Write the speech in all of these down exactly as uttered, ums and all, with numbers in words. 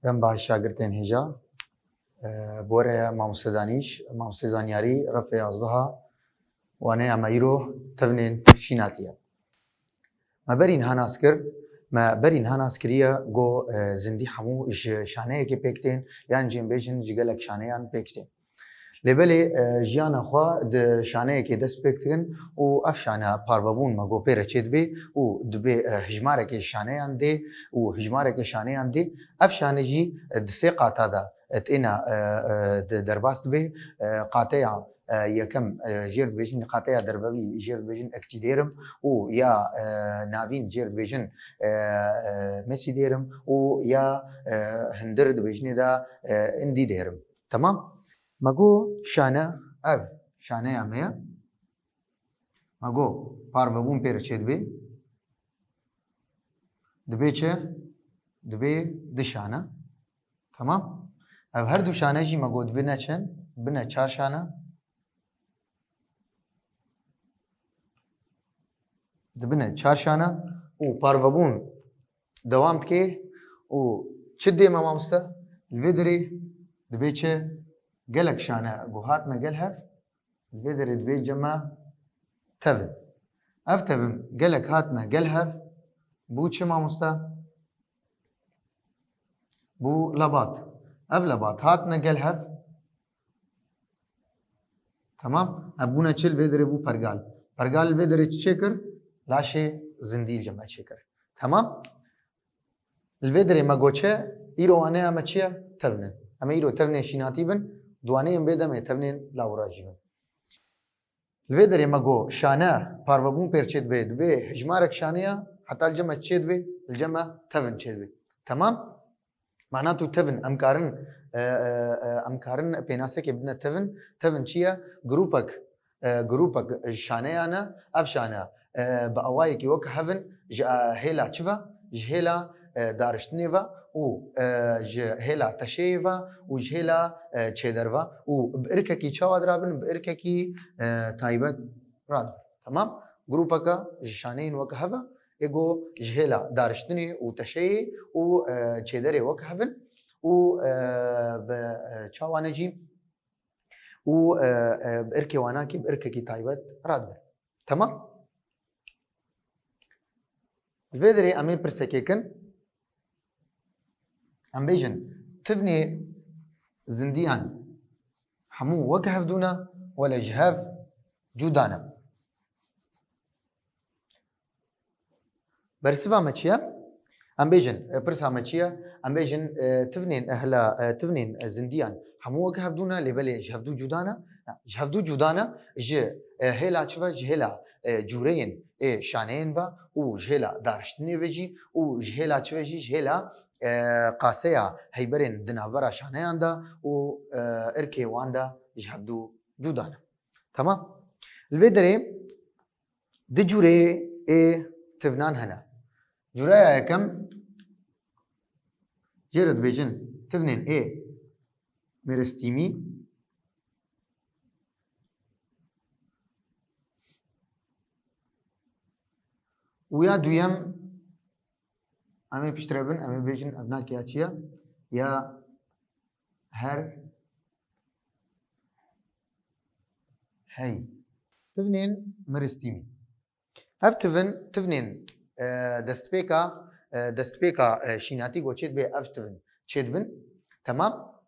Dem baş şagirtên hêja. E, bi we re mamoste Danîş, mamoste Zanyarî, refa yazdeha, waneya me îro tevnên şînatî ye. Me berî niha nas kir, me berî niha nas kiriye ku, e, zindî hemû ji şaneyekê pêk tên, yan jî em bêjin ji gelek şaneyan pêk tên. Lê belê, e, jiyana xwe di şaneyekê dest pê dikin û ev şane parvebûn me got pê re çêdibê û dibê, e, hijmarekê şaneyan dê û hijmarekê şaneyan dê. Ev şane jî, e, di sê qata de, e, têne, e, e, de-, derbas dibê. E, qateya, e, yekem, e, jêr dibêjin, qateya dervevî jêr dibêjin ektîdêrim û ya, e, navîn jêr dibêjin, e, e, mesîdêrim û ya, e, hundir dibêjinê de, e, indîdêrim. Temam? Me got şane ev şaneya me ye. Me got parvebûn pê re çêdibê. Dibê çi? Dibê du şane. Temam? Ev her du şane jî me got dibine çend? Bine çar şane. Dibine çar şane û parvebûn dewam dike û çi dê me mamoste? Li vê derê dibê çi? Gelek şane ku hatine gel hev, li vê derê dibê cem me tevin. Ev tevin gelek hatine gel hev, bû çi mamoste? Bû lebat. Ev lebat hatine gel hev. Temam? Ev bûne çi? Li vê derê bû pergal. Pergal li vê derê çi çêkir? Laşê zindî li cem me çêkir. Temam? Li vê derê me got çi? Îro waneya me çi ye? Tevn in. Em ê îro tevnên şînatî bin, di waneyên bê demê tevnên lawira jî bin. Li vê derê me got şane parvebûn pê re çêdibê, dibê hijmarek şaneya, heta li cem me çêdibê, li cem me tevin çêdibê. Temam? Mana tu tevin, em karin, e, e, e, em karin pênasekê bidine tevin. Tevin çi ye? Grûpek, e, grûpek ji şaneyan e, ev şane, e, bi awayekî wek hev in, ji, e, hêla çi ve? Ji hêla, e, dariştinê ve û, e, ji hêla teşeyê ve û ji hêla, e, çêder ve û bi irkekî çawa dirabin? Bi irkekî, e, taybet radibin. Temam? Grûpeke ji şaneyên wek hev e, ê ku ji hêla dariştinê û teşeyê û, e, çêderê wek hev in û, e, bi, e, çawa ne jî û, e, e, bi irkê wanakî, bi irkekî taybet radibin. Temam? Li vê derê em ê pirsekê kin. Em bêjin, tivnê zindiyan hemû wek hevdû ne, wele ji hev cuda ne. Bersiva me çi ye? Em bêjin, e, pirsa me çi ye? Em bêjin, e, tivnên ehla, e, tivnên, e, zindiyan hemû wek hevdû ne, lê belê ji hevdû cuda ne? Na, ji hevdû cuda ne, ji, e, hêla çi ve? Ji hêla, e, cûreyên ê şaneyên ve û ji hêla dariştinê ve jî û ji hêla çi ve jî? Ji hêla, e, qaseya heyberên di navbera şaneyan de û, e, irkê wan de ji hevdû cuda ne. Temam? Li vê derê du cûrê ê tivnan hene. Cûreya yekem jê re dibêjin tivnên ê mêristîmî û ya duyem em ê piştre bin, em ê bêjin ev nakê ya çi ye? Ya her hey. Tivnên miristîmî. Ev tivin, tivnên, e, destpêka, e, destpêka, e, şînatî go çêdibê ev tivin çêdibin. Temam.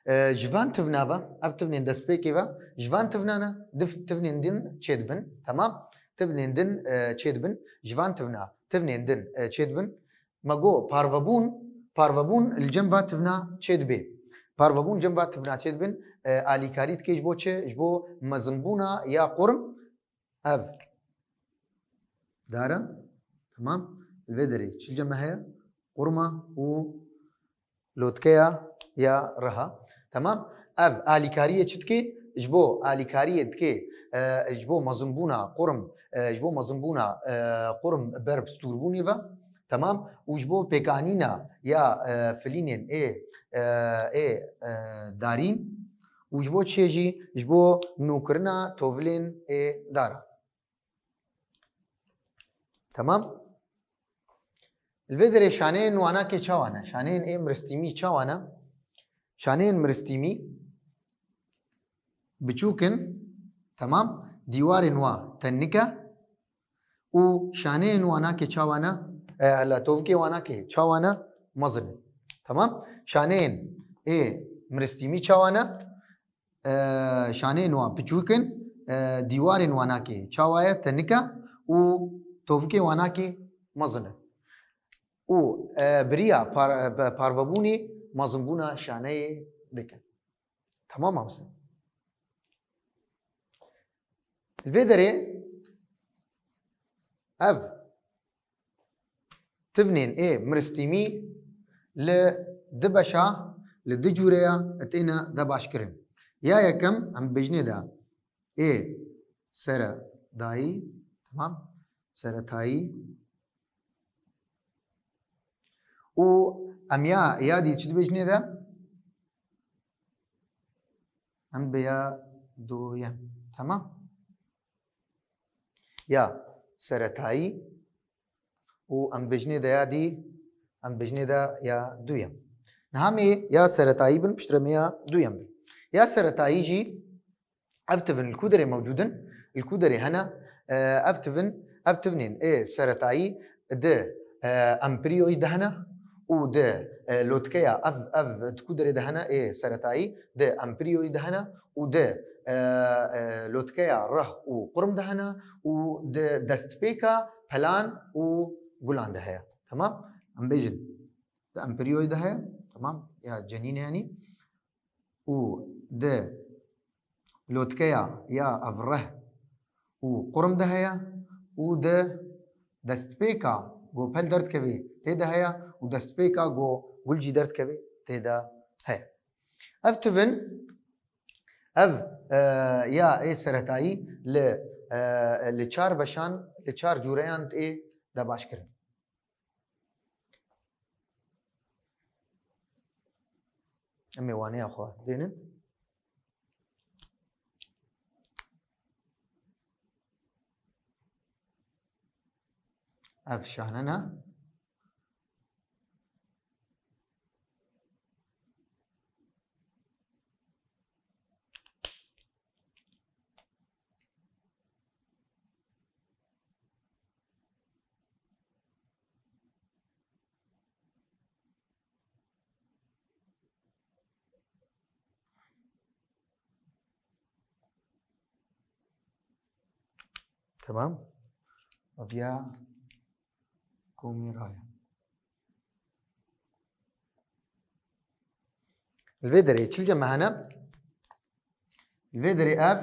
E, ji van tivna ve, ev tivnên destpêkê ve, ji van tivna ne, div-, tivnên din çêdibin. Temam. Tivnên din, e, çêdibin. Ji van tivna, tivnên din, e, çêdibin. Me got parvebûn, parvebûn li cem va tivna çêdibê. Parvebûn cem va tivna çêdibin, e, alîkarî dike ji bo çi? Ji bo mezinbûna ya qurm. Ev dar e. Temam. Li vê derê çi li cem me heye? Qurma û lotkeya ya riha. Temam. Ev alîkariyê çi dike? Ji bo alîkariyê dike, e, ji bo mezinbûna qurm, e, ji bo mezinbûna, e, qurm ber bi stûrbûnê ve. Temam. Û ji bo pêkanîna ya, e, filînên ê, e, ê, e, darî û ji bo çiyê jî? Ji bo nûkirina tovilên ê dara. Temam. Li vê derê şaneyên wanakê çawa ne? Şaneyên ê miristîmî çawa ne? Şaneyên miristîmî biçûk in, temam, dîwarên wa tenik e û şaneyên wanakê çawa ne? E, hela tovikê wanakê çawa ne? Mezin in. Temam? Şaneyên ê miristîmî çawa ne? E, şaneyên wan piçûk in, e, dîwarên wanakê çawa ye? Tenik e û tovikê wanakê mezin in. Û, e, bi riya par-, e, parvebûnê mezinbûna şaneyê dikin. Temam mamoste? Li vê derê ev tivnên ê miristîmî li du beşa, li du cûreya têne debaşkirin. Ya yekem em bêjinê de ê seredayî, temam, seretayî û em ya, ya dî çi dibêjinê de? Em bi ya duyem. Temam? Ya seretayî û em bêjinê de ya dî, em bêjinê de ya duyem. Niha em ê ya seretayî bin, piştre em ê ya duyem bin. Ya seretayî jî ev tivin li ku derê mewcûd in, li ku derê hene, e, ev tivin, ev tivnên ê seretayî di, e, empriyoyî de hene û di, e, lotkeya ev, ev di ku derê de hene ê seretayî di empriyoyî de hene û di, e, e, lotkeya rih û qurm de hene û di destpêka pelan û gulan de heye. Temam? Em bêjin di empriyoyî de heye. Temam? Ya cenînê, yanî. Û di lotkeya ya ev rih û qurm de heye û di destpêka ku pel derdikevê tê de heye û destpêka ku gul jî derdikevê tê de heye. Ev tivin, ev, e, ya ê seretayî li, e, li çar beşan, li çar cûreyan tê debaşkirin. Em ê waneya xwe dênin. Ev şane ne. Temam. Ev ya komî raya. Li vê derê çil cem me hene? Li vê derê ev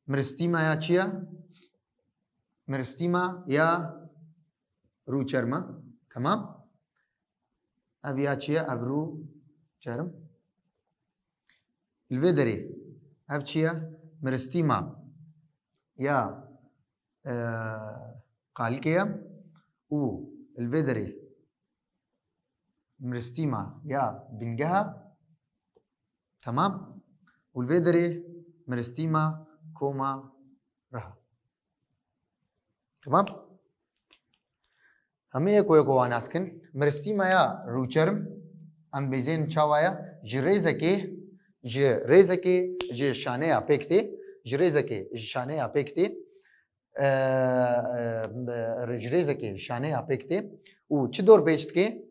miristîma ya çi ye? Miristîma ya rûçerm e. Temam. Ev ya çi ye? Ev rûçerm. Li vê derê ev çi ye? Miristîma ya, e, qalikê ye û li vê derê miristîma ya bingeha. Temam. Û li vê derê miristîma koma reha. Temam. Hemê yeko yeko wan nas kin. Miristîma ya rûçerm, em bêjên çawa ye? Ji rêzekê, ji rêzekê ji şaneya pêk tê, ji rêzekê ji şaneya pêk tê, e, e, ji rêzekê şaneya pêk tê û çi dorpêç dike?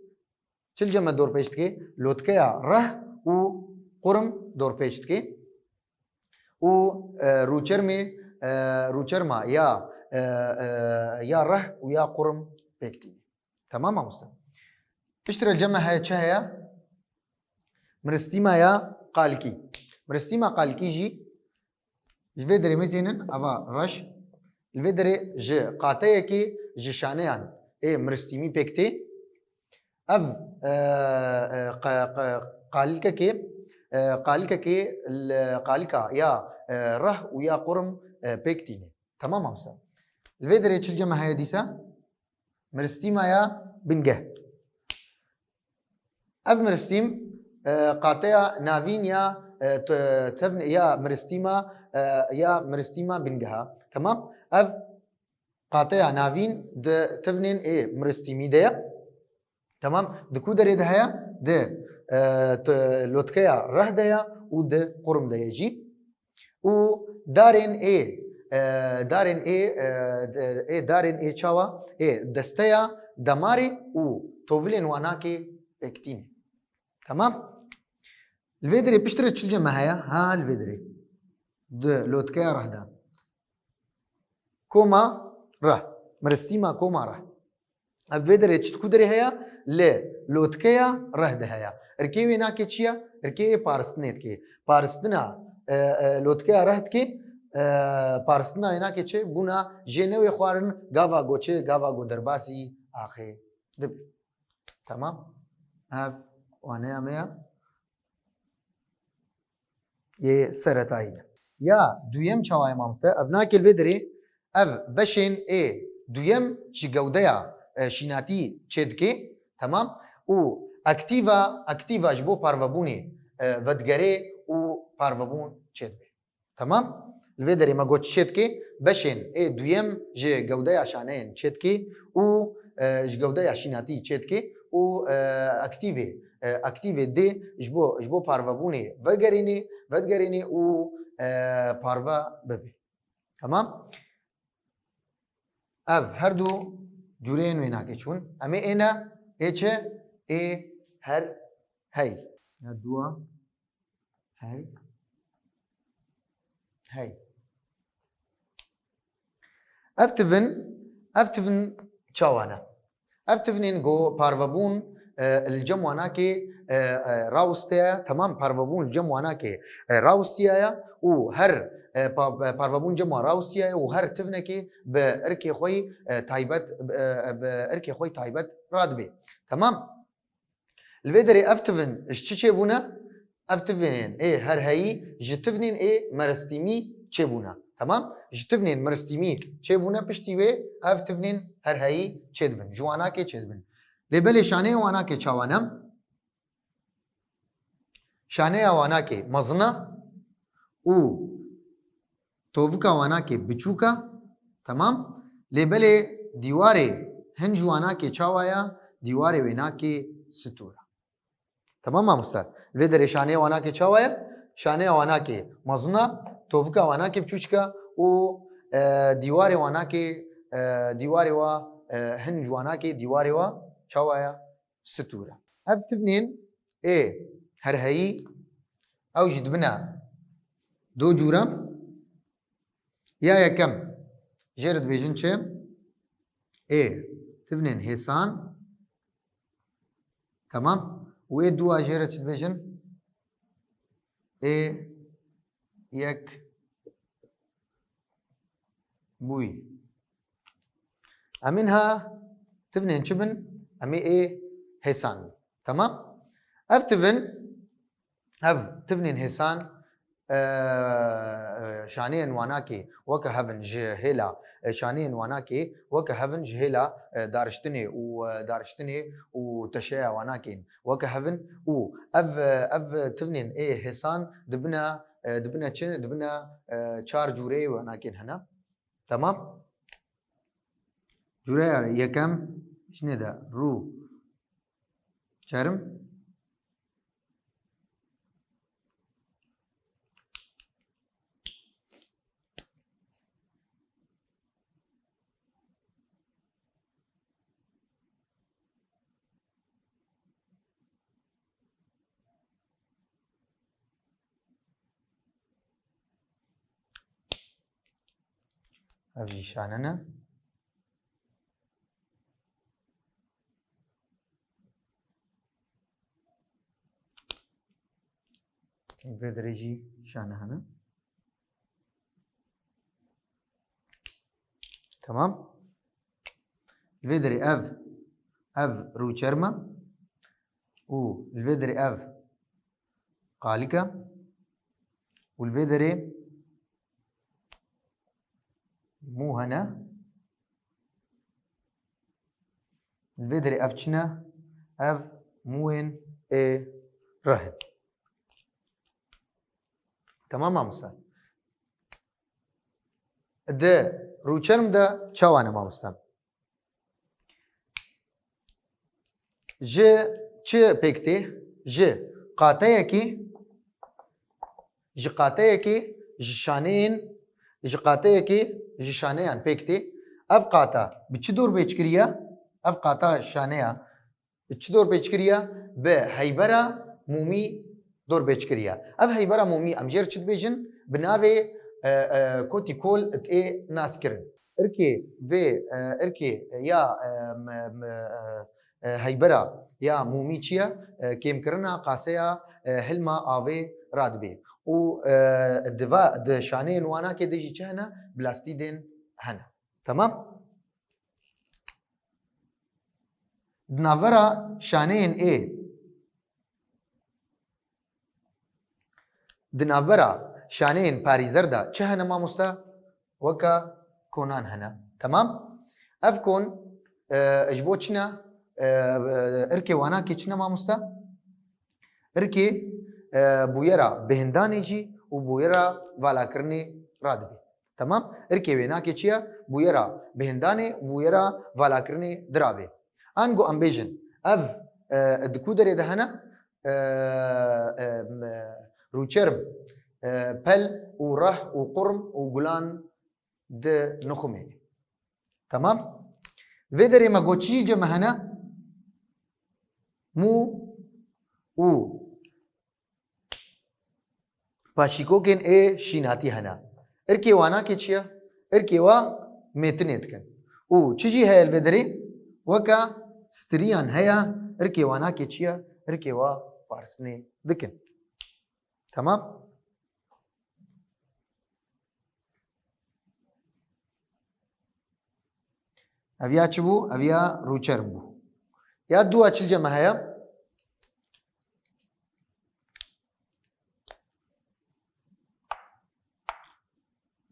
Çil cem me dorpêç dike? Lotkeya reh û qurm dorpêç dike. Û, e, rûçermê, e, rûçerma ya, e, e, ya reh û ya qurm pêk tîne. Temam mamoste? Piştre cem me heye çi heye? Miristîma ya qalikî. Miristîma qalikî jî Li vê derê mezênin ava reş. Li vê derê ji qateyekê ji şaneyan ê miristîmî pêk tê. Ev, e, e, qa-, qa-, qalikekê, e, qalikekê li qalika ya, e, reh û ya qurm, e, pêk tîne. Temam mamoste. Li vê derê çil cem me heye dîsa? Miristîma ya bingeh. Ev miristîm, e, qateya navîn ya, e, te-, tevn-, ya miristîma, e, ya miristîma bingeha. Temam? Ev qateya navîn di tevnên ê miristîmî de ye. Temam? Di ku derê de heye? Di, e, t-, lotkeya reh de ye û di qurum de ye jî. Û darên ê, e, darên ê, e, de-, ê darên ê çawa? Ê desteya demarê û tovilên wanakê êktînê. Temam? Li vê derê piştre çi li cem me heye? Ha, li vê derê. Di lotkeya reh de. Koma reh. Miristîma koma reh. Ev vê derê çi ku derê heye? Li lotkeya reh de heye. Irkê wê nake çi ye? Irkê ê paristinê dike. Paristina, e, e, lotkeya reh dike, e, paristina wê nake çi? Bûna jê newê xwarin, gava go çi? Gava go derbasî axê dibe. Tamam? Ev waneya me ya. Yê seretayî ne. Ya duyem çawa ye mamoste? Ev nake li vê derê, ev beşên ê duyem ji gewdeya, e, şînatî çêdike, temam? Û aktîva, aktîva ji bo parvebûnê, e, vedigerê û parvebûn çêdibe. Temam? Li vê derê me got çêdike, beşên ê duyem ji gewdeya şaneyên çêdike û, e, ji gewdeya şînatî çêdike û, e, aktîvê, e, aktîvê dê ji bo, ji bo parvebûnê vegerînê, vedigerînê û, e, parve bibe. Temam? Ev her du cûreyên wênakê çûn. Em ê ê ne, ê çi? Ê her hey. Ya dua. Hey. Hey. Ev tivin, ev tivin çawa ne? Ev tivinên go parvebûn, e, li cem wanakê, e, e, rawiste ye, temam, parvebûn li cem wanakê, e, rawistiyaye û her, e, pa-, e, parvebûn cem wan rawistiyaye û her tivinekê bi irkê xwe yî, e, taybet, e, bi irkê xwe yî taybet radibê. Temam? Li vê derê ev tivin ji çi çêbûne? Ev tivinên ê herheyî ji tivinên ê meristîmî çêbûne. Temam? Ji tivinên meristîmî çêbûne, piştî wê ev tivinên herheyî çêdibin. Ji wanakê çêdibin. Lê belê şaneyê wanakê çawa ne? Şaneya wanakê mezin e û tovika wanakê biçûk e. Temam? Lê belê dîwarê hin ji wanakê çawa ye? Dîwarê wênakê stûr e. Temam mamoste? Vê derê şaneyê wanakê çawa ye? Şaneya wanakê mezin e, tovika wanakê biçûçik e û, e, dîwarê wanakê, e, dîwarê wa, e, hin ji wanakê dîwarê wa çawa ye? Stûr e. Ev tivnên ê herheyî, ew jî dibine do cûre. Ya yekem, jê re dibêjin çi? Ê tivnên hêsan. Temam. Û ê dûa jê re çi dibêjin? Ê yek bûyî. Em ê niha tivnên çi bin? Em ê ê hêsan bin. Temam? Ev tivin, ev tivnên hêsan, e, e, şaneyên wanakê weke hev in ji hêla, e, şaneyên wanakê weke hev in ji hêla, e, dariştinê û, e, dariştinê û teşeya wanakê in weke hev in û ev, e, ev tivnên ê hêsan dibine, e, dibine çi? Dibine, e, çar cûreyê wanakên hene. Tamam. Cûreya yekem, jinê de rû çerm. Ev jî şane ne. Vê derê jî şane hene. Tamam. Li vê derê ev, ev rûçerm e û li vê derê ev qalik e û li vê derê mû hene. Li vê derê ev çi ne? Ev mûyên ê reh in. Temam mamoste. Di rûçerm de çawa ne mamoste? Ji çi pêk tê? Ji qateyekî, ji qateyekî ji şaneyên, ji qateyekî ji şaneyan pêk tê. Ev qata bi çi dor pêç kiriye? Ev qata şaneya çi dor pêç kiriye? Bi heybera mûmî dor pêç kiriye. Ev heybera mûmî em jê re çi dibêjin? Bi navê, e, e, kotîkol tê naskirin. Irkê vê, e, irkê ya, e, m-, m-, e, e, heybera ya mûmî çi ye? E, kêmkirina qaseya, e, hilma avê radibê. Û, e, di va, di şaneyên wanakê de jî çi hene? Blastîdên hene. Temam? Di navbera şaneyên ê, di navbera şaneyên parîzer de çi hene mamoste? Weka konan hene. Temam? Ev kon, e, ji bo çi ne? E, e, irkê wanakê çi ne mamoste? Irkê, e, bûyera bihindanê jî û bûyera valakirinê radibe. Temam? Irkê wênakê çi ye? Bûyera bihindanê û bûyera valakirinê dirabe. Ango em bêjin, ev, e, di ku derê de hene? E, e, m-, rûçerm, e, pel û reh û qurm û gulan di nixumê. Temam? Vê derê me got çi cem hene? Mû û paşîkokên ê şînatî hene. Irkê wanakê çi ye? Irkê wa mêtinê dikin. Û çi jî heye li vê derê? Weke stiriyan heye, irkê wanakê çi ye? Irkê wa parstinê dikin. Temam? Ev ya çi bû? Ev ya rûçerm bû. Ya dua çilce me heye?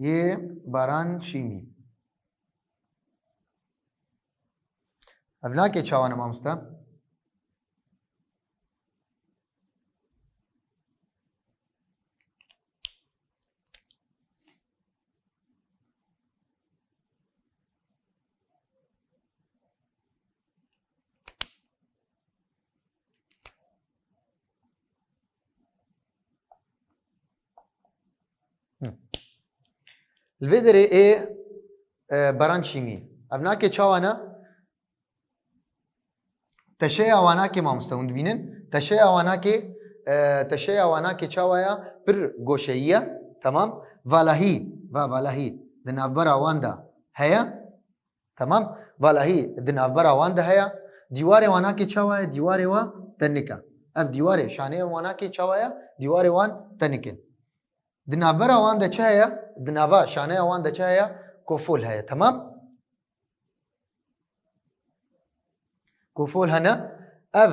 Yê Baran Şîmî. Ev nake çawa ne mamoste? Hı. Li vê derê ê, e, Baran Şîmî. Ev nake çawa ne? Teşeya wanakê mamoste hûn dibînin. Teşeya wanakê, e, teşeya wanakê çawa ya? Pir goşeyî ye. Temam. Valahî, va valahî di navbera wan de heye. Temam. Valahî di navbera wan de heye. Dîwarê wanakê çawa ye? Dîwarê wa tenik e. Ev dîwarê şaneyên wanakê çawa ye? Dîwarê wan tenik in. Di navbera wan de çi heye? Di nava şaneya wan de çi heye? Kofol heye. Temam? Kofol hene. Ev,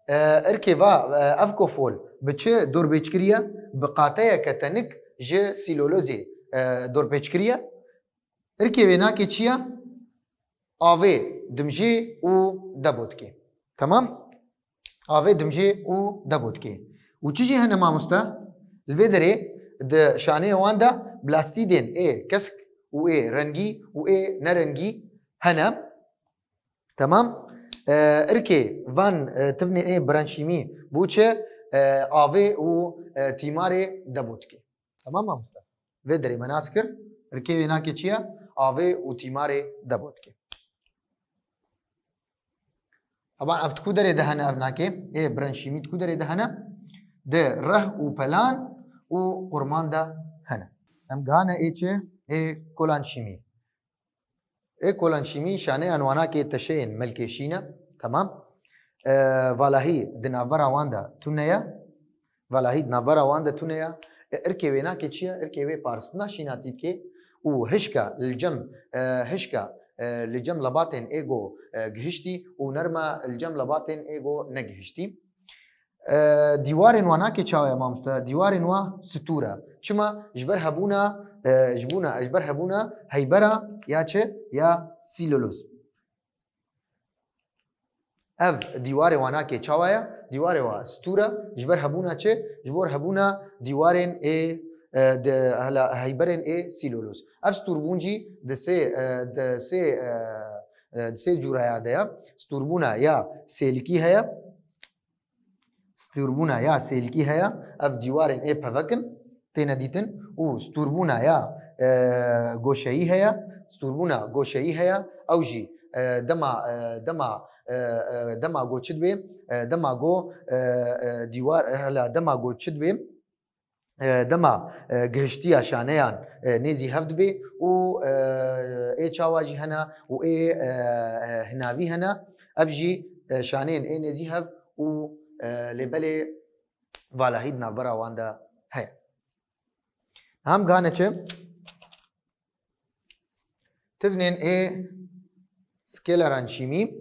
e, irkê va, e, ev kofol bi çi dorbêç kiriye? Bi qateyeke tenik ji sîlolozê, e, dorpêç kiriye. Irkê wênakê çi ye? Avê, dimjê û debotkê. Temam? Avê, dimjê û debotkê. Û çi jî hene mamoste? Li vê derê di şaneyê wan de blastîdên ê kesk û ê rengî û ê nerengî hene. Temam? E, irkê van, e, tivnê ê branşîmî bû çi? E, avê û, e, tîmarê debotkê. Temam mamoste? Vê derê me nas kir. Irkê wênakê çi ye? Avê û tîmarê debotkê. Heban ev di ku derê de hene ev nakê? Ê branşîmî di ku derê de hene? Di reh û pelan û qurman de hene. Em gihane ê çi? Ê kolan şîmî. Ê kolan şîmî şaneyan wanakê teşeyên melkêşî ne. Temam. E, valahî di navbera wan de tune ye. Valahî di navbera wan de tune ye. E, irkê wênakê çi ye? Irkê wê paristina şînatî dike û hişka li cem, e, hişka, e, li cem lebatên ê go, e, gihiştî û nerma li cem lebatên ê go negihiştî. E, dîwarên wa nake çawa ye mamoste? Dîwarên wa stûr e. Çima? Ji ber hebûna, e, ji bûna, ji ber hebûna heybera ya çi? Ya sîloloz. Ev dîwarê wa nake çawa ye? Dîwarê wa stûr e. Ji ber hebûna çi? Ji bo hebûna dîwarên ê, e, de, hela heyberên ê sîloloz. Ev stûrbûn jî di sê, e, di sê, e, E, di sê cûraya de ye. Stûrbûna ya sêlikî heye. Stûrbûna ya sêlikî heye. Ev dîwarên ê pevek in. Têne dîtin. Û stûrbûna ya, e, goşeyî heye. Stûrbûna goşeyî heye. Ew jî, e, dema, e, dema, e, e, dema go çi dibê? E, dema go, e, e, dîwar, e, hela dema go çi dibê? E, dema, e, gihiştiya şaneyan, e, nêzî hev dibe û, e, ê çawa jî hene û ê, e, e, hinavî hene. Ev jî, e, şaneyên ê nêzî hev û, e, lê belê valahî di navbera wan de heye. Hem gane çi? Tivnên ê skêleran şîmî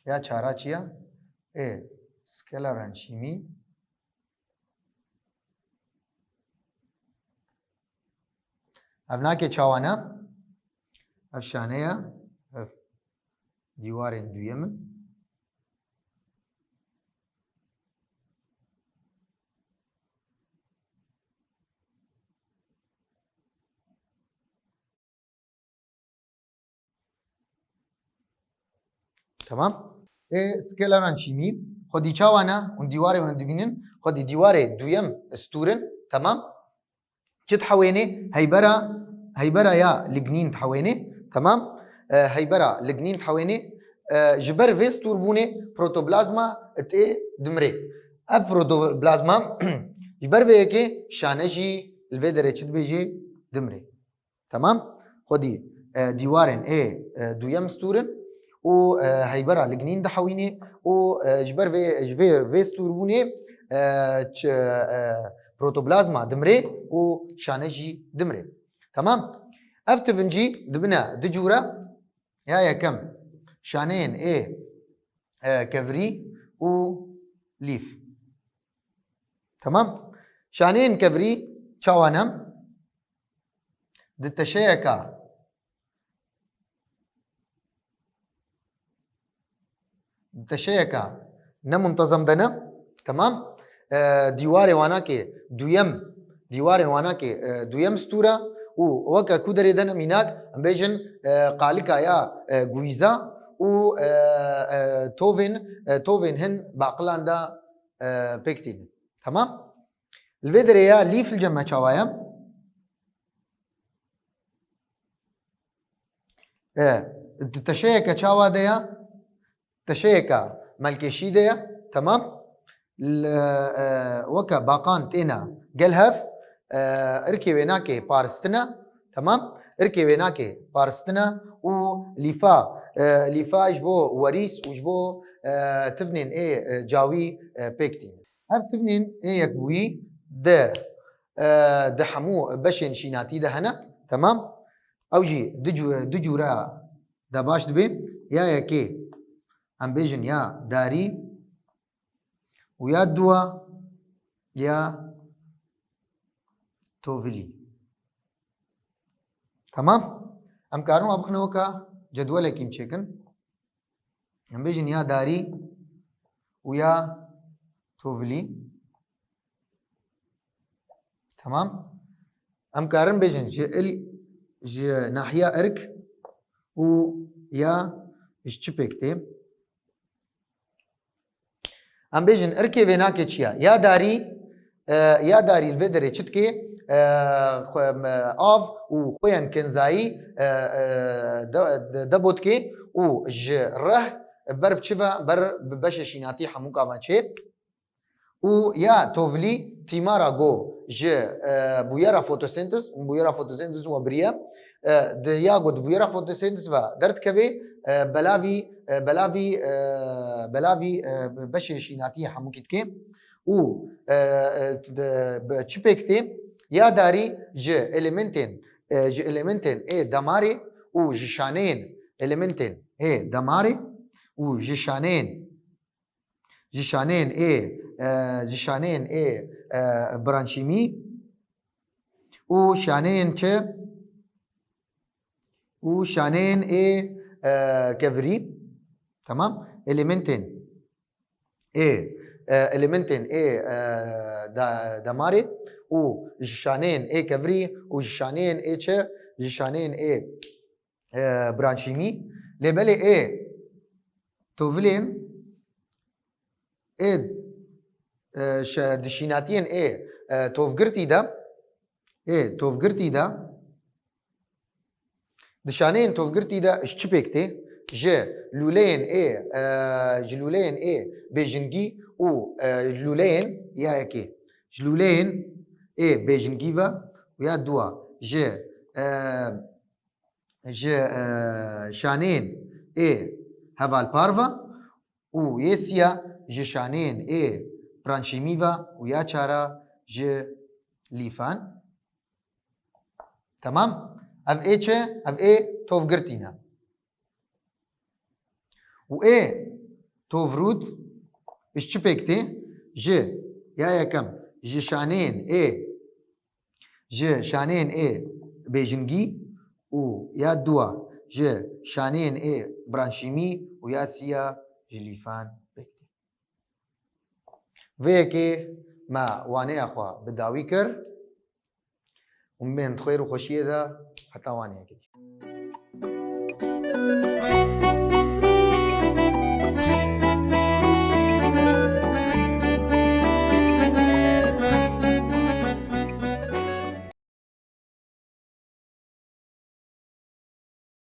ya çara çi ye? Ê skêleran şîmî. Ev nake çawa ne? Ev şane ye. Ev dîwarên duyem in. Tamam. Ê skêleran şîmî. Xwedî çawa ne? Hûn dîwarê hûn dibînin. Xwedî dîwarê duyem stûr in. Tamam. Çi dihewênê? Heybera, heybera ya lignîn dihewênê. Temam? E, heybera lignîn dihewênê. E, ji ber vê stûrbûnê protoplazma tê dimrê. Ev protoplazma ji ber vê yekê şane jî li vê derê çi dibêjê? Dimrê. Temam? Xwedî, e, dîwarên ê, e, duyem stûr in û, e, heybera lignîn dihewînê û, e, ji ber vê, ji vê, vê stûrbûnê, e, ç-, e, protoplazma dimrê û şane jî dimrê. Temam? Ev tivin jî dibine du cûre. Ya yekem şaneyên ê, e, kevirî û lîf. Temam? Şaneyên kevirî çawa ne? Di teşeyeka, di teşeyeka nemuntezem de ne. Temam? E, dîwarê wanakê duyem, dîwarê wanakê, e, duyem stûr e û weke ku derê de ne mînak, em bêjin, e, qalika ya, e, guîza û, e, e, tovên, e, tovên hin baqilan de, e, pêk tînin. Temam? Li vê derê ya lîf li cem me çawa ye? E, di teşeyeke çawa de ye? Teşeyeke melkêşî de ye. Temam. Li, e, weke baqan têne gel hev, e, irkê wê nake paristine. Temam. Irkê wê nake paristine û lîfa, e, lîfa ji bo werîs û ji bo, e, tivnên ê, e, cawî, e, pêk tîne. Ev tivnên ê yekbûyî di, e, di hemû beşên şînatî de hene. Temam. Ew jî du cû-, du cûre de baş dibe. Ya yekê em bêjin ya darî û ya dua ya tovilî. Temam. Em karin wa bixine weka cedwelekî em çêkin. Em bêjin ya darî û ya tovilî. Temam. Em karin bêjin ji il, ji nahiya irk û ya ji çi pêk tê? Em bêjin irkê vê nake çi ye? Ya darî, e, ya darî li vê derê çi dike? E, xwe, me, av û xweyên kenzayî, e, e, de, de, debo dike û ji reh ber bi çi ve? Ber bi beşê şînatî hemûka ve çê. Û ya tovilî tîmara go ji, e, bûyera fotosentez, bûyera fotosentez we biriye, e, di ya go di bûyera fotosentez ve derdikeve, e, belavî, e, belavî, e, belavî, e, beşê şînatiyê hemûkî dike. Û, e, e, di, bi çi pêk tê? Ya darî ji elementên, e, ji elementên ê demarê û ji şaneyên elementên ê demarê û ji şaneyên ji şaneyên ê, e, ji şaneyên ê, e, branşîmî û şaneyên çi? Û şaneyên ê, e, kevirî. Tamam? Elementên ê, e, elementên ê, e, da-, demarê û ji şaneyên ê kevirî û ji şaneyên ê çi? Ji şaneyên ê, e, branşîmî. Lê belê ê tovilên ê, e, şe-, di şînatiyên ê, e, tovgirtî de, ê tovgirtî de, di şaneyên tovgirtî de ji çi pêk tê? Ji lûleyên ê, e, ji lûleyên ê bêjingî û, e, lûleyên ya yekê. Ji lûleyên ê bêjingî ve û ya dua ji, e, ji, e, şaneyên ê hevalpar ve û yê siya ji şaneyên ê branşîmî ve û ya çara ji lîfan. Temam? Ev ê çi? Ev ê tovgirtî ne. Û ê tovrûd ji çi pêk tê? Ji ya yekem, ji şaneyên ê, ji şaneyên ê bêjingî û ya dua ji şaneyên ê branşîmî û ya siya ji lîfan pêk tê. Vê yekê me waneya xwe bi dawî kir û min xwêr û xweşiyê de heta waneyekê dî.